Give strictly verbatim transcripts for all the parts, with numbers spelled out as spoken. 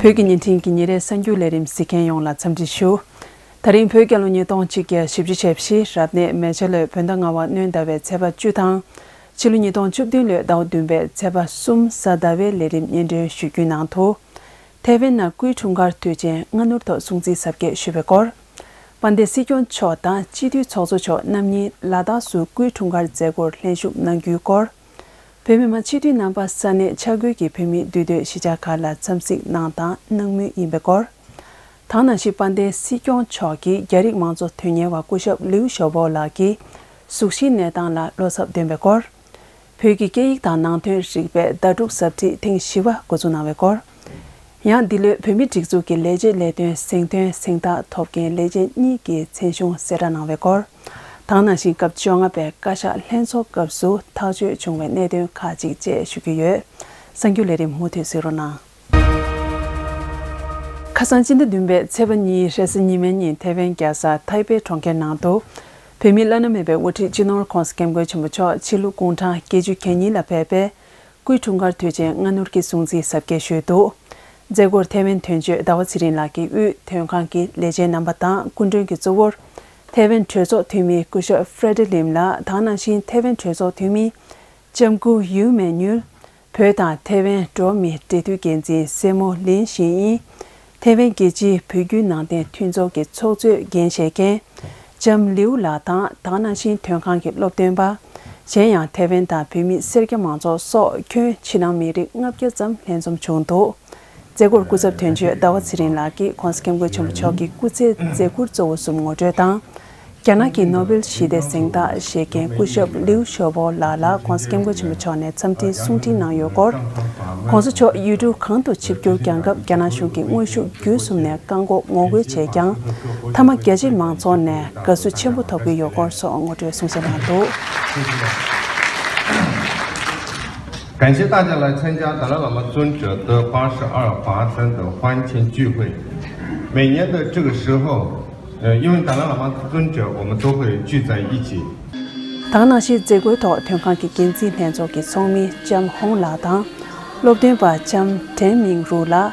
བོད་ཀྱི་བརྙན་འཕྲིན་གྱི་ཉིན་རེའི་གསར་འགྱུར་ལས་རིམ་གཟིགས་མཁན་ཡོངས་ལ་འཚམས་འདྲི་ཞུ། ད་རིང་བོད་རྒྱལ་ལོ་ཉིས་སྟོང་ཆིག་བརྒྱ་བཞི་བཅུ་ཞེ་བཞི་རབ་གནས་མེ་བྱ་ལོའི་བོད་ཟླ་ལྔ་པ་སྣྲོན་ཟླ་བའི་ཚེས་པ་བཅུ་དང་། ཕྱི་ལོ་ཉིས་སྟོང་བཅུ་བདུན་ལོའི་ཟླ་བ་བདུན་པའི་ཚེས་པ་གསུམ་གཟའ་ཟླ་བའི་ལས་རིམ་སྙན་སྒྲོན་ཞུ་རྒྱུའི་ནང་དུ། ཐའེ་ཝན་ནང་སྐུའི་འཁྲུངས་སྐར་དུས་ཆེན་སྔ་སྣུར་ཐོག་སྲུང་བརྩི་གཟབ་རྒྱས་ཞུས་པའི་སྐོར། དཔལ་ལྡན་སྲིད་སྐྱོང་མཆོག་དང་སྤྱི་འཐུས་ཚོགས་གཙོ་མཆོག་རྣམ་གཉིས་ལ་དྭགས་སུ་སྐུའི་འཁྲུངས་སྐར་མཛད་སྒོར་ལྷན་ཞུགས་གནང་རྒྱུའི་སྐོར། བོད་མི་མང་སྤྱི་འཐུས་རྣམ་པ་ས་གནས་ཆ་བགོས་ཀྱིས་བོད་མིའི་འདུས་སྡོད་གཞིས་ཆགས་ཁག་ལ་འཚམས་གཟིགས་གནང་དང་གནང་མུས་ཡིན་པའི་སྐོར། དེ་ནང་བཞིན་དཔལ་ལྡན་སྲིད་སྐྱོང་མཆོག་གིས་རྒྱ་རིགས་མང་གཙོ་དོན་གཉེར་བ་སྐུ་ཞབས་ལིའུ་ཞའོ་པོ་ལགས་ཀྱི་གཟུགས་གཞིའི་གནས་སྟངས་ལ་བློ་འཚབ་འདོན་པའི་སྐོར། བོད་ཀྱི་སྐད་ཡིག་དང་ནང་དོན་རིག་པའི་ཟླ་དྲུག་གཟབ་ཁྲིད་ཐེངས་བཞི་པ་འགོ་འཛུགས་གནང་བའི་སྐོར། ཡང་འདི་ལོའི་བོད་མིའི་སྒྲིག་འཛུགས་ཀྱི་ལས་བྱེད་ལས་དོན་གཟེངས་ཐོན་གཟེངས་རྟགས་ཐོབ་མཁན་ལས་བྱེད་གཉིས་ཀྱི་མཚན་གཞུང་གསལ་བསྒྲགས་གནང་བའི་སྐོར། དེ་ནང་བཞིན་སྐབས་བཅོ་ལྔ་པའི་བཀའ་ཤག་ལྷན་ཚོགས་སྐབས་སུ་ཐག་གཅོད་བྱུང་བའི་གནད་དོན་ཁག་ཅིག་བཅས་ཞུ་རྒྱུ་ཡོད། གསར་འགྱུར་ལས་རིམ་མུ་མཐུད་གཟིགས་རོགས་གནང་། ཁ་སང་སྤྱི་ཟླ་བདུན་པའི་ཚེས་པ་གཉིས་རེས་གཟའ་ཉི་མའི་ཉིན་ཐའེ་ཝན་རྒྱལ་ས་ཐའེ་པེ་གྲོང་ཁྱེར་ནང་དུ། བོད་མིའི་བླ་ན་མེད་པའི་དབུ་ཁྲིད་སྤྱི་ནོར་༧གོང་ས་༧སྐྱབས་མགོན་ཆེན་པོ་མཆོག་ཕྱི་ལོ་དགུང་གྲངས་བརྒྱད་ཅུ་གྱ་གཉིས་ལ་ཕེབས་པའི་སྐུའི་འཁྲུངས་སྐར་དུས་ཆེན་སྔ་སྣུར་གྱི་སྲུང་བརྩི་གཟབ་རྒྱས་ཞུས་འདུག། མཛད་སྒོར་ཐའེ་ཝན་དོན་གཅོད་ཟླ་བ་ཚེ་རིང་ལགས་ཀྱིས་དབུས་དོན་ཁང་གི་ལས་བྱེད་རྣམ་པ་དང་སྐུ་མགྲོན་གྱི་གཙོ་བོར། ཐའེ་ཝན་གྲོས་ཚོགས་འཐུས་མི་སྐུ་ཞབས་ཧྥེ་ཌི་ལིམ་ལགས་དེ་ནང་བཞིན་ཐའེ་ཝན་གྲོས་ཚོགས་འཐུས་མི། ལྕམ་སྐུ་ཡིའུ་མེ་ཉུལ། བོད་དང་ཐའེ་ཝན་འགྲོ་བ་མིའི་འབྲེལ་མཐུད་འགན་འཛིན་སྲས་མོ་ལིན་ཞིན་ཨིན། ཐའེ་ཝན་རྒྱལ་སྤྱིའི་བོད་བརྒྱུད་ནང་བསྟན་མཐུན་ཚོགས་ཀྱི་ཚོགས་གཙོས་འགན་བཞེས་མཁན། ལྕམ་ལིའུ་ལགས་དང་དེ་ནང་བཞིན་དོན་ཁང་གི་སློབ་སྟོན་པ། གཞན་ཡང་ཐའེ་ཝན་དང་བོད་མིའི་སེར་སྐྱ་མང་ཚོགས་སོགས་ཁྱོན་ཕྱི་ནང་མི་རིགས་ལྔ་བརྒྱ་ཙམ་ལྷན་འཛོམས་བྱུང་འདུག། མཛད་སྒོར་སྐུ་ཚབ་དོན་གཅོད་ཟླ་བ་ཚེ་རིང་ལགས་ཀྱིས་༧གོང་ས་༧སྐྱབས་མགོན་ཆེན་པོ་མཆོག་གི་སྐུ་ཚེའི་མཛད་ཁུར་གཙོ་བོ་གསུམ་ངོ་སྤྲོད་དང་། རྒྱ་ནག་གི་ནོ་བེལ་ཞི་བདེ་གཟེངས་རྟགས་བཞེས་མཁན་སྐུ་ཞབས་ལིའུ་ཞའོ་པོ་ལགས་ལ་༧གོང་ས་༧སྐྱབས་མགོན་ཆེན་པོ་མཆོག་ནས་འཚམས་འཕྲིན་གསུང་འཕྲིན་གནང་ཡོད་སྐོར། ༧གོང་ས་མཆོག་ཡུལ་གྲུ་གང་དུ་ཆིབས་བསྒྱུར་གྱང་སྐབས་རྒྱ་ནག་གཞུང་གིས་དངོས་ཤུགས་བརྒྱུད་གསུམ་ནས་བཀག་འགོག་ངོ་རྒོལ་བྱས་ཀྱང་། མཐའ་མ་རྒྱ་ཆེའི་མང་ཚོགས་ནས་དགའ་བསུ་ཆེན་པོ་ཐོབ་ཀྱི་ཡོད་སྐོར་སོགས་ངོ་སྤྲོད་གསུང་བཤད་གནང་འདུག། 感谢大家来参加达赖喇嘛尊者的八十二华灯的欢庆聚会。每年的这个时候，呃，因为达赖喇嘛尊者，我们都会聚在一起。 དེ་ནང་བཞིན་མཛད་སྒོའི་ཐོག་དོན་ཁང་གི་འགན་འཛིན་ལྷན་ཚོགས་ཀྱི་ཚོགས་མི་ལྕམ་ཧོང་ལགས་དང་། སློབ་སྟོན་པ་ལྕམ་ཀྲེན་མིང་རུའུ་ལགས།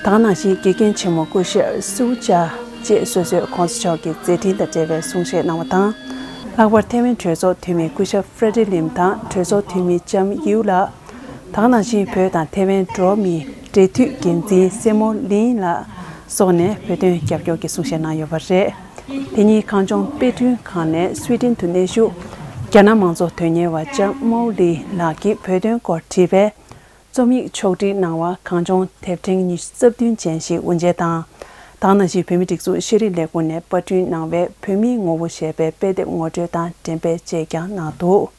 དེ་ནང་བཞིན་དགེ་རྒན་ཆེན་མོ་སྐུ་ཞབས་སུའུ་ཅཱ་བཅས་སོ་སོས་༧གོང་ས་མཆོག་གི་མཛད་འཕྲིན་དང་འབྲེལ་བའི་གསུང་བཤད་གནང་བ་དང་། ལྷག་པར་ཐའེ་ཝན་གྲོས་ཚོགས་འཐུས་མི་སྐུ་ཞབས་ཧྥེ་ཌི་ལིམ་དང་གྲོས་ཚོགས་འཐུས་མི་ལྕམ་ཡིའུ་ལགས། དེ་ནང་བཞིན་བོད་དང་ཐའེ་ཝན་འགྲོ་བ་མིའི་འབྲེལ་མཐུད་འགན་འཛིན་སྲས་མོ་ལིན་ལགས་སོགས་ནས་བོད་དོན་རྒྱབ་སྐྱོར་གྱི་གསུང་བཤད་གནང་ཡོད་པ་རེད། དེ་ཉིན་གངས་ལྗོངས་དཔེ་སྐྲུན་ཁང་ནས་སུའེ་ཏེན་དུ་གནས་བཞུགས་རྒྱ་ནག་མང་གཙོ་དོན་གཉེར་བ་ལྕམ་མའོ་ལི་ལགས་ཀྱིས་བོད་དོན་སྐོར་བྲིས་པའི་རྩོམ་ཡིག་ཕྱོགས་སྒྲིག་གནང་བ་གངས་ལྗོངས་དེབ་ཕྲེང་ཉི་ཤུ་རྩ་བདུན་ཅན་ཞིག་དབུ་འབྱེད་དང་། དེ་ནང་བཞིན་བོད་མིའི་སྒྲིག་འཛུགས་ཤེས་རིག་ལས་ཁུངས་ནས་པར་སྐྲུན་གནང་བའི་བོད་མིའི་ངོ་བོ་ཞེས་པའི་དཔེ་དེབ་ངོ་སྤྲོད་དང་འགྲེམས་སྤེལ་བཅས་ཀྱང་གནང་འདུག།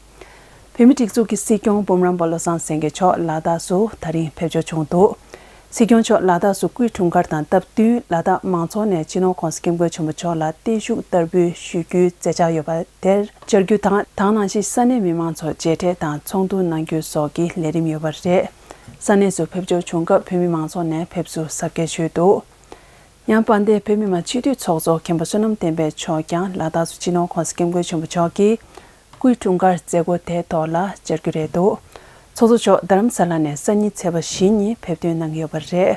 བོད་མིའི་སྒྲིག་འཛུགས་ཀྱི་སྲིད་སྐྱོང་འབུམ་རམས་པ་བློ་བཟང་སེང་གེ་མཆོག་ལ་དྭགས་སུ་ད་རིང་ཕེབས་འབྱོར་བྱུང་འདུག། སྲིད་སྐྱོང་མཆོག་ལ་དྭགས་སུ་སྐུའི་འཁྲུངས་སྐར་དང་སྟབས་བསྟུན་ལ་དྭགས་མང་ཚོགས་ནས་སྤྱི་ནོར་༧གོང་ས་༧སྐྱབས་མགོན་ཆེན་པོ་མཆོག་ལ་བརྟན་བཞུགས་བསྟར་འབུལ་ཞུ་རྒྱུའི་མཛད་འཆར་ཡོད་པ་དེར་བཅར་རྒྱུ་དང་། དེ་ནང་བཞིན་ས་གནས་མི་མང་ཚོར་མཇལ་འཕྲད་དང་ཚོགས་འདུ་གནང་རྒྱུ་སོགས་ཀྱི་ལས་རིམ་ཡོད་པ་རེད། ས་གནས་སུ་ཕེབས་འབྱོར་བྱུང་སྐབས་བོད་མི་མང་ཚོགས་ནས་ཕེབས་བསུ་གཟབ་རྒྱས་ཞུས་འདུག། ཡང་དཔལ་ལྡན་བོད་མི་མང་སྤྱི་འཐུས་ཚོགས་གཙོ་མཁན་པོ་བསོད་ནམས་བསྟན་འཕེལ་མཆོག་ཀྱང་ལ་དྭགས་སུ་སྤྱི་ནོར་༧གོང་ས་༧སྐྱབས་མགོན་ཆེན་པོ་མཆོག་གི་སྐུའི་འཁྲུངས་སྐར་མཛད་སྒོ་དེའི་ཐོག་ལ་བཅར་རྒྱུ་རེད་འདུག། ཚོགས་གཙོ་མཆོག་རྡ་རམ་ས་ལ་ནས་སང་ཉིན་ཚེས་པ་བཞི་ཉིན་ཕེབས་ཐོན་གནང་གི་ཡོད་པ་རེད།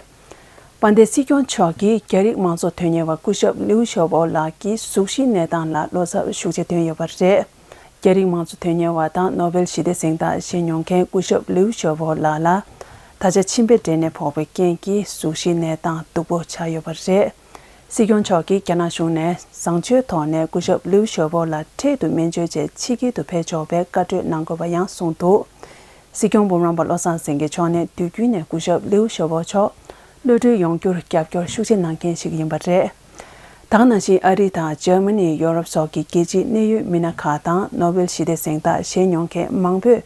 དཔལ་ལྡན་སྲིད་སྐྱོང་མཆོག་གིས་རྒྱ་རིགས་མང་གཙོ་དོན་གཉེར་བ་སྐུ་ཞབས་ལིའུ་ཞའོ་པོ་ལགས་ཀྱི་གཟུགས་གཞིའི་གནས་སྟངས་ལ་བློ་འཚབ་ཤུགས་ཆེ་བཏོན་ཡོད་པ་རེད། རྒྱ་རིགས་མང་གཙོ་དོན་གཉེར་བ་དང་ནོ་བེལ་ཞི་བདེ་གཟེངས་རྟགས་བཞེས་མྱོང་མཁན་སྐུ་ཞབས་ལིའུ་ཞའོ་པོ་ལགས་ལ། ད་ཆ་མཆིན་པའི་འབྲས་ནད་ཕོག་པའི་རྐྱེན་གྱིས་གཟུགས་གཞིའི་གནས་སྟངས་སྡུག་པོ་ཆགས་ཡོད་པ་རེད། སྲིད་སྐྱོང་མཆོག་གིས་རྒྱ་ནག་གཞུང་ནས་བཟང་སྤྱོད་ཐོག་ནས་སྐུ་ཞབས་ལིའུ་ཞའོ་པོ་ལ་འཕྲལ་དུ་སྨན་བཅོས་བྱས་ཕྱི་རྒྱལ་དུ་ཕེབས་ཆོག་པའི་བཀའ་གྲོས་གནང་དགོས་པ་ཡང་གསུངས་འདུག། སྲིད་སྐྱོང་འབུམ་རམས་པ་བློ་བཟང་སེང་གེ་མཆོག་ནས་དུས་རྒྱུན་ནས་སྐུ་ཞབས་ལིའུ་ཞའོ་པོ་མཆོག་གློད་གྲོལ་ཡོང་རྒྱུར་རྒྱབ་སྐྱོར་ཤུགས་ཆེ་གནང་མཁན་ཞིག་ཡིན་པ་རེད། དེ་ནང་བཞིན་ཨ་རི་དང་འཇར་མ་ནི། ཡོ་རོབ་སོགས་ཀྱི་རྒྱལ་སྤྱིའི་གནད་ཡོད་མི་སྣ་ཁག་དང་ནོ་བེལ་ཞི་བདེ་གཟེངས་རྟགས་བཞེས་མྱོང་མཁན་མང་པོས།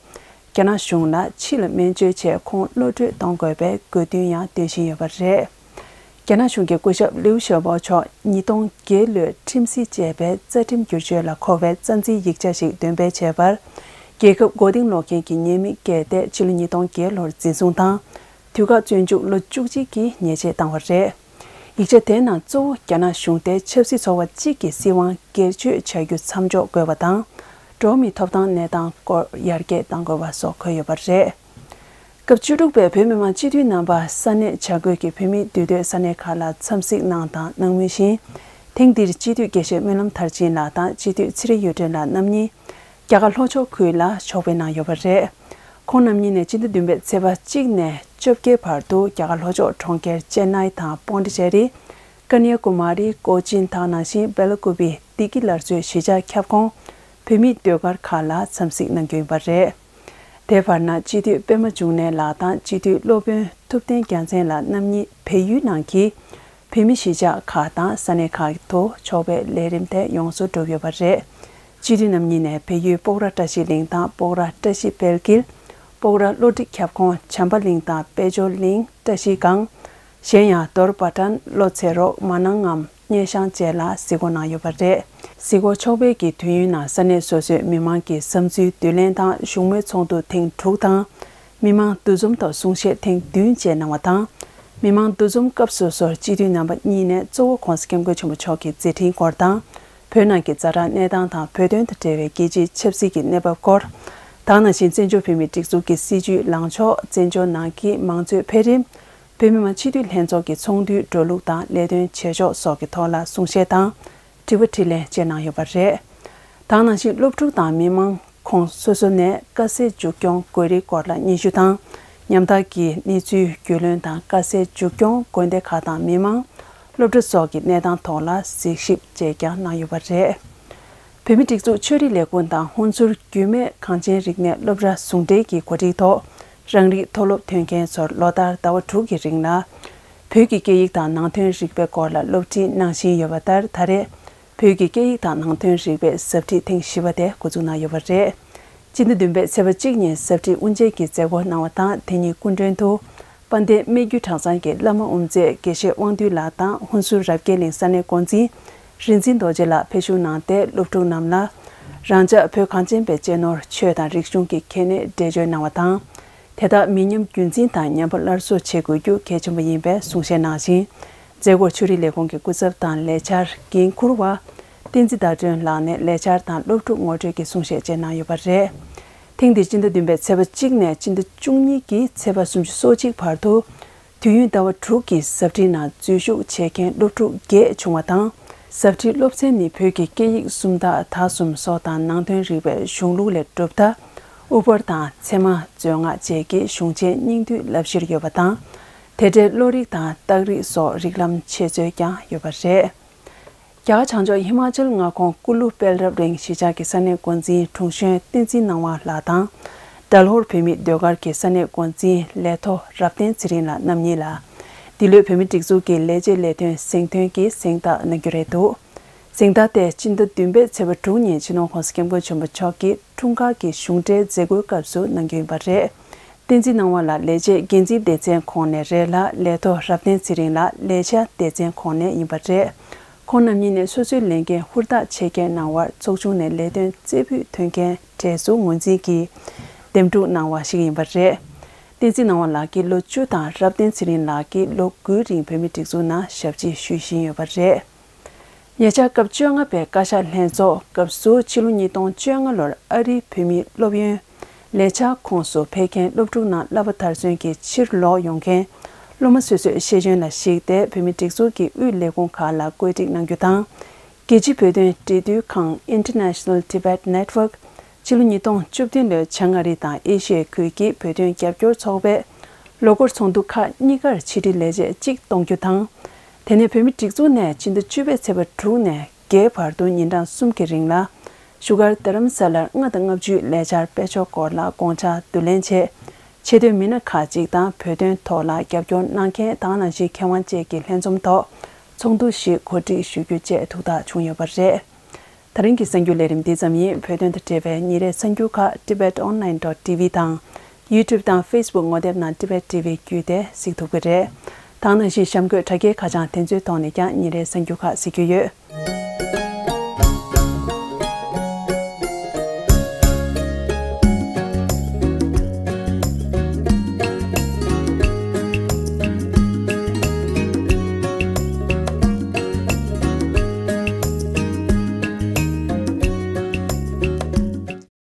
རྒྱ་ནག་གཞུང་ལ་ཕྱི་ལ་སྨན་བཅོས་བྱས་ཁོང་གློད་གྲོལ་གཏོང་དགོས་པའི་དགོས་འདུན་ཡང་འདོན་བཞིན་ཡོད་པ་རེད། རྒྱ་ནག་གཞུང་གིས་སྐུ་ཞབས་ལིའུ་ཞའོ་པོ་མཆོག་ཉིས་སྟོང་བརྒྱད་ལོའི་ཁྲིམས་སྲིད་ཅེས་པའི་རྩ་ཁྲིམས་བསྒྱུར་བཅོས་ལ་མཁོ་བའི་རྩ་འཛིན་ཡིག་ཆ་ཞིག་འདོན་སྤེལ་བྱས་པར། རྒྱལ་ཁབ་མགོ་རྟིང་སློག་མཁན་གྱི་ཉེས་དམིགས་བཀལ་ཏེ་ཕྱི་ལོ་ཉིས་སྟོང་བརྒྱད་ལོར་འཛིན་བཟུང་དང་། དུས་བཀག་བཙོན་འཇུག་ལོ་བཅུ་གཅིག་གི་ཉེས་ཆད་བཏང་བ་རེད། ཡིག་ཆ་དེའི་ནང་གཙོ་བོ་རྒྱ་ནག་གཞུང་དེ་ཆབ་སྲིད་ཚོགས་པ་གཅིག་གི་སྲིད་དབང་སྒེར་གཅོད་བྱ་རྒྱུ་མཚམས་འཇོག་དགོས་པ་དང་། འགྲོ་བ་མིའི་ཐོབ་ཐང་གནས་སྟངས་སྐོར་ཡར་རྒྱས་གཏང་དགོས་པ་སོགས་འཁོད་ཡོད་པ་རེད། སྐབས་བཅུ་དྲུག་པའི་བོད་མི་མང་སྤྱི་འཐུས་རྣམ་པ་ས་གནས་བྱ་དགོས་ཀྱི་བོད་མིའི་འདུས་སྡོད་ས་གནས་ཁག་ལ་འཚམས་གཟིགས་གནང་དང་གནང་མུས་བཞིན། ཐེངས་འདིར་སྤྱི་འཐུས་དགེ་བཤེས་སྨོན་ལམ་མཐར་ཕྱིན་ལགས་དང་སྤྱི་འཐུས་ཚེ་རིང་གཡུ་སྒྲོན་ལགས་རྣམ་གཉིས་རྒྱ་གར་ལྷོ་ཕྱོགས་ཁུལ་ལ་ཕྱོགས་ཕེབས་གནང་ཡོད་པ་རེད། ཁོང་རྣམ་གཉིས་ནས་སྤྱི་ཟླ་བདུན་པའི་ཚེས་པ་གཅིག་ནས་བཅོ་བརྒྱད་བར་དུ་རྒྱ་གར་ལྷོ་ཕྱོགས་གྲོང་ཁྱེར་ཅེན་ནའི་དང་པོན་ཌི་ཅེ་རི། ཀ་ནི་ཡ་ཀུ་མ་རི། ཀོ་ཅིན་དང་ནང་བཞིན་སྦེལ་ཀུ་པི། བདེ་སྐྱིད་སླར་གསོའི་གཞིས་ཆགས་ཁྱབ་ཁོངས་བོད་མིའི་ཟློས་གར་ཁག་ལ་འཚམས་གཟིགས་གནང་རྒྱུ་ཡིན་པ་རེད། དེ་བར་ན་སྤྱི་འཐུས་པད་མ་འབྱུང་གནས་ལགས་དང་སྤྱི་འཐུས་སློབ་དཔོན་ཐུབ་བསྟན་རྒྱལ་མཚན་ལགས་རྣམ་གཉིས་བལ་ཡུལ་ནང་གི་བོད་མི་གཞིས་ཆགས་ཁག་དང་ས་གནས་ཁག་ཏུ་ཕྱོགས་ཕེབས་ལས་རིམ་དེ་ཡོངས་སུ་གྲུབ་ཡོད་པ་རེད། སྤྱི་འཐུས་རྣམ་གཉིས་ནས་བལ་ཡུལ་སྤོག་ར་བཀྲ་ཤིས་གླིང་དང་སྤོག་ར་བཀྲ་ཤིས་དཔལ་དཀྱིལ། སྤོག་ར་བློ་གྲོས་ཁྱབ་ཁོངས་བྱམས་པ་གླིང་དང་དཔལ་འབྱོར་གླིང་བཀྲ་ཤིས་སྒང་། གཞན་ཡང་རྡོར་པ་ཊན། བློ་ཚེ་རོགས། མ་ནང་ངམ། སྙེ་ཤང་བཅས་ལ་གཟིགས་སྐོར་གནང་ཡོད་པ་རེད། གཟིགས་སྐོར་ཕྱོགས་ཕེབས་ཀྱི་དུས་ཡུན་ནང་ས་གནས་སོ་སོའི་མི་མང་གི་བསམ་ཚུལ་བསྡུ་ལེན་དང་བཞུགས་མོལ་ཚོགས་འདུ་ཐེངས་དྲུག་དང་། མི་མང་འདུ་འཛོམས་ཐོག་གསུང་བཤད་ཐེངས་བདུན་བཅས་གནང་བ་དང་། མི་མང་འདུ་འཛོམས་སྐབས་སོ་སོར་སྤྱི་འཐུས་རྣམ་པ་གཉིས་ནས་གཙོ་བོ་༧གོང་ས་༧སྐྱབས་མགོན་ཆེན་པོ་མཆོག་གི་མཛད་འཕྲིན་སྐོར་དང་། བོད་ནང་གི་ཛ་དྲག་གནས་སྟངས་དང་བོད་དོན་དང་འབྲེལ་བའི་རྒྱལ་སྤྱིའི་ཆབ་སྲིད་ཀྱི་གནས་བབ་སྐོར། ད་ག་ནང་བཞིན་བཙན་བྱོལ་བོད་མིའི་སྒྲིག་འཛུགས་ཀྱི་སྲིད་བྱུས་ལངས་ཕྱོགས། བཙན་བྱོལ་ནང་གི་མང་གཙོའི་འཕེལ་རིམ། བོད་མི་མང་སྤྱི་འཐུས་ལྷན་ཚོགས་ཀྱི་ཚོགས་འདུའི་འགྲོ་ལུགས་དང་ལས་དོན་བྱེད་ཕྱོགས་སོགས་ཀྱི་ཐོག་ལ་གསུང་བཤད་དང་། དྲི་བ་དྲིས་ལན་བཅས་གནང་ཡོད་པ་རེད། ད་ག་ནང་བཞིན་སློབ་ཕྲུག་དང་མི་མང་ཁོངས་སོ་སོ་ནས་དཀའ་སེལ་མཇུག་སྐྱོང་དགོས་རིགས་སྐོར་ལ་སྙན་ཞུ་དང་། ཉམ་ཐག་གི་གནས་ཚུལ་རྒྱུས་ལོན་དང་དཀའ་སེལ་མཇུག་སྐྱོང་དགོན་སྡེ་ཁག་དང་མི་མང་། སློབ་གྲྭ་སོགས་ཀྱི་གནས་སྟངས་ཐོག་ལ་གཟིགས་ཞིབ་བཅས་ཀྱང་གནང་ཡོད་པ་རེད། བོད་མིའི་སྒྲིག་འཛུགས་ཆོས་རིག་ལས་ཁུངས་དང་ཧུན་སུར་རྒྱུད་སྨད་གངས་ཅན་རིག་གནས་སློབ་གྲྭ་ཟུང་འབྲེལ་གྱི་གོ་སྒྲིག་ཐོག་རང་རིགས་མཐོ་སློབ་ཐོན་མཁན་ཚོར་ལོ་ལྟར་ཟླ་བ་དྲུག་གི་རིང་ལ། བོད་ཀྱི་སྐད་ཡིག་དང་ནང་དོན་རིག་པའི་སྐོར་ལ་སློབ་ཁྲིད་གནང་བཞིན་ཡོད་པ་ལྟར། ད་རེས་བོད་ཀྱི་སྐད་ཡིག་དང་ནང་དོན་རིག་པའི་ཟབ་ཁྲིད་ཐེངས་བཞི་པ་དེ་འགོ་འཛུགས་གནང་ཡོད་པ་རེད། སྤྱི་ཟླ་བདུན་པའི་ཚེས་པ་གཅིག་ཉིན་ཟབ་ཁྲིད་དབུ་འབྱེད་ཀྱི་མཛད་སྒོ་གནང་བ་དང་། དེ་ཉིན་སྐུ་མགྲོན་དུ། དཔལ་ལྡན་སྨད་རྒྱུད་གྲྭ་ཚང་གི་བླ་མ་དབུ་མཛད་དགེ་བཤེས་དབང་འདུས་ལགས་དང་ཧུན་སུར་རབ་རྒྱས་གླིང་ས་གནས་འགོ་འཛིན་རིག་འཛིན་རྡོ་རྗེ་ལགས་ཕེབས་བཞུགས་གནང་སྟེ། སློབ་ཕྲུག་རྣམས་ལ་རང་ཅག་བོད་གངས་ཅན་པའི་གཅེས་ནོར་ཆོས་དང་རིག་གཞུང་གི་གལ་གནད་འགྲེལ་བརྗོད་གནང་བ་དང་། དེ་དག་མི་ཉམས་རྒྱུན་འཛིན་དང་ཉམས་པ་སླར་གསོ་བྱེད་དགོས་རྒྱུ་གལ་ཆེན་པོ་ཡིན་པའི་གསུང་བཤད་གནང་ཞིང་། མཛད་སྒོར་ཆོས་རིག་ལས་ཁུངས་ཀྱི་སྐུ་ཚབ་དང་ལས་འཆར་འགན་འཁུར་བ་བསྟན་འཛིན་ཟླ་སྒྲོན་ལགས་ནས་ལས་འཆར་དང་སློབ་ཕྲུག་ངོ་སྤྲོད་ཀྱི་གསུང་བཤད་བཅས་གནང་ཡོད་པ་རེད། ཐེངས་འདིར་སྤྱི་ཟླ་བདུན་པའི་ཚེས་པ་གཅིག་ནས་སྤྱི་ཟླ་བཅུ་གཉིས་ཀྱི་ཚེས་པ་སུམ་ཅུ་སོ་གཅིག་བར་དུ། དུས་ཡུན་ཟླ་བ་དྲུག་གི་ཟབ་ཁྲིད་ནང་འཛུལ་ཞུགས་བྱེད་མཁན་སློབ་ཕྲུག་བརྒྱད་བྱུང་བ་དང་། ཟབ་ཁྲིད་སློབ་ཚན་ནི་བོད་ཀྱི་སྐད་ཡིག་སུམ་རྟགས་དག་གསུམ་སོགས་དང་ནང་དོན་རིག་པའི་གཞུང་ལུགས་ལས་གྲུབ་མཐའ། དབུ་ཕར་དང་ཚད་མ། མཛོད་ལྔ་བཅས་ཀྱི་གཞུང་ཆེན་སྙིང་བསྡུས་བསླབ་གཞིར་ཡོད་པ་དང་། དེ་འབྲེལ་བློ་རིག་དང་རྟགས་རིགས་སོགས་རིགས་ལམ་འཆད་རྩོད་ཀྱང་ཡོད་པ་རེད། རྒྱ་གར་བྱང་ཕྱོགས་ཧི་མ་ཅལ་མངའ་ཁོངས་ཀུ་ལུ་དཔལ་རབ་གླིང་གཞིས་ཆགས་ཀྱི་ས་གནས་འགོ་འཛིན་དྲུང་གཞོན་བསྟན་འཛིན་སྣང་བ་ལགས་དང་། སྦྲ་ལྷོར་བོད་མིའི་ཟློས་གར་གྱི་ས་གནས་འགོ་འཛིན་ལས་ཐོག་རབ་བརྟན་ཚེ་རིང་ལགས་རྣམ་གཉིས་ལ། འདི་ལོའི་བོད་མིའི་སྒྲིག་འཛུགས་ཀྱི་ལས་བྱེད་ལས་དོན་གཟེངས་ཐོན་གྱི་གཟེངས་རྟགས་གནང་རྒྱུ་རེད་འདུག་གཟེངས་རྟགས་དེ་སྤྱི་ཟླ་བདུན་པའི་ཚེས་པ་དྲུག་ཉིན་སྤྱི་ནོར་༧གོང་ས་༧སྐྱབས་མགོན་ཆེན་པོ་མཆོག་གིས་འཁྲུངས་སྐར་གྱི་གཞུང་འབྲེལ་མཛད་སྒོའི་སྐབས་སུ་གནང་རྒྱུ་ཡིན་པ་རེད། བསྟན་འཛིན་སྣང་བ་ལགས་ལས་བྱེད་འགན་འཛིན་སྡེ་ཚན་ཁོངས་ནས་རེད་ལ། ལས་ཐོག་རབ་བརྟན་ཚེ་རིང་ལགས་ལས་བྱ་སྡེ་ཚན་ཁོངས་ནས་ཡིན་པ་རེད། ཁོང་རྣམ་གཉིས་ནས་སོ་སོའི་ལས་འགན་ཧུར་ཐག་བྱེད་མཁན་གནང་བར་ཚོགས་ཆུང་ནས་ལས་དོན་རྩེ་ཕུད་ཐོན་མཁན་གྲས་སུ་ངོས་འཛིན་གྱིས་འདེམས་སྒྲུག་གནང་བ་ཞིག་ཡིན་པ་རེད། བསྟན་འཛིན་སྣང་བ་ལགས་ཀྱིས་ལོ་བཅུ་དང་རབ་བརྟན་ཚེ་རིང་ལགས་ཀྱིས་ལོ་དགུའི་རིང་བོད་མིའི་སྒྲིག་འཛུགས་ནང་ཞབས་ཕྱི་ཞུ་བཞིན་ཡོད་པ་རེད། ཉེ་ཆར་སྐབས་བཅོ་ལྔ་པའི་བཀའ་ཤག་ལྷན་ཚོགས་སྐབས་སུ་ཕྱི་ལོ་ཉིས་སྟོང་བཅོ་ལྔ་ལོར་ཨ་རིའི་བོད་མིའི་སློབ་ཡོན་ལས་འཆར་ཁོངས་སུ་ཕེབས་མཁན་སློབ་ཕྲུག་རྣམས་བསླབ་པ་མཐར་སོན་གྱིས་ཕྱིར་ལོག་ཡོང་མཁན་སློབ་མ་སོ་སོའི་ཤེས་ཡོན་ལ་གཞིགས་ཏེ་བོད་མིའི་སྒྲིག་འཛུགས་ཀྱི་དབུས་ལས་ཁུངས་ཁག་ལ་བཀོད་སྒྲིག་གནང་རྒྱུ་དང་། རྒྱལ་སྤྱིའི་བོད་དོན་འབྲེལ་མཐུད་ཁང་International Tibet Network ཕྱི་ལོ་ཉིས་སྟོང་བཅུ་བདུན་ལོའི་བྱང་ཨ་རི་དང་ཨེ་ཤི་ཡའི་ཁུལ་གྱི་བོད་དོན་རྒྱབ་སྐྱོར་ཚོགས་པས་ལོ་འཁོར་ཚོགས་འདུ་ཁག་གཉིས་ཀར་ཕྱི་དྲིལ་ལས་བྱེད་གཅིག་གཏོང་རྒྱུ་དང་། དེ་ནས་བོད་མིའི་སྒྲིག་འཛུགས་ནས་ཕྱི་ཟླ་བཅུ་པའི་ཚེས་པ་དྲུག་ནས་བརྒྱད་བར་དུ་ཉིན་གྲངས་གསུམ་གྱི་རིང་ལ་བཞུགས་སྒར་རྡ་རམ་ས་ལར་ལྔ་དང་ལྔ་བཅུའི་ལས་འཆར་སྤེལ་ཕྱོགས་སྐོར་ལ་དགོངས་འཆར་བསྡུ་ལེན་ཆེད། ཆེས་མཐོའི་མི་སྣ་ཁག་ཅིག་དང་བོད་དོན་ཐོག་ལ་རྒྱབ་སྐྱོར་གནང་མཁན་དང་ནང་བཞིན་མཁས་དབང་བཅས་ཀྱི་ལྷན་འཛོམས་ཐོག་ཚོགས་འདུ་ཞིག་གོ་སྒྲིག་ཞུ་རྒྱུ་བཅས་ཐུགས་ཐག་བྱུང་ཡོད་པ་རེད། ད་རིང་གི་གསར་འགྱུར་ལས་རིམ་འདི་ཙམ་ཡིན། བོད་དོན་དང་འབྲེལ་བའི་ཉིན་རེའི་གསར་འགྱུར་ཁག་Tibet Online dot T V དང་YouTube དང་Facebook ངོ་དེབ་ནང་Tibet T V བརྒྱུད་དེ་གཟིགས་ཐུབ་ཀྱི་རེད། དེ་ནང་བཞིན་གཤམ་འཁོད་དྲ་རྒྱའི་ཁ་བྱང་དེ་ཚོའི་ཐོག་ནས་ཀྱང་ཉིན་རེའི་གསར་འགྱུར་ཁག་གཟིགས་རྒྱུ་ཡོད།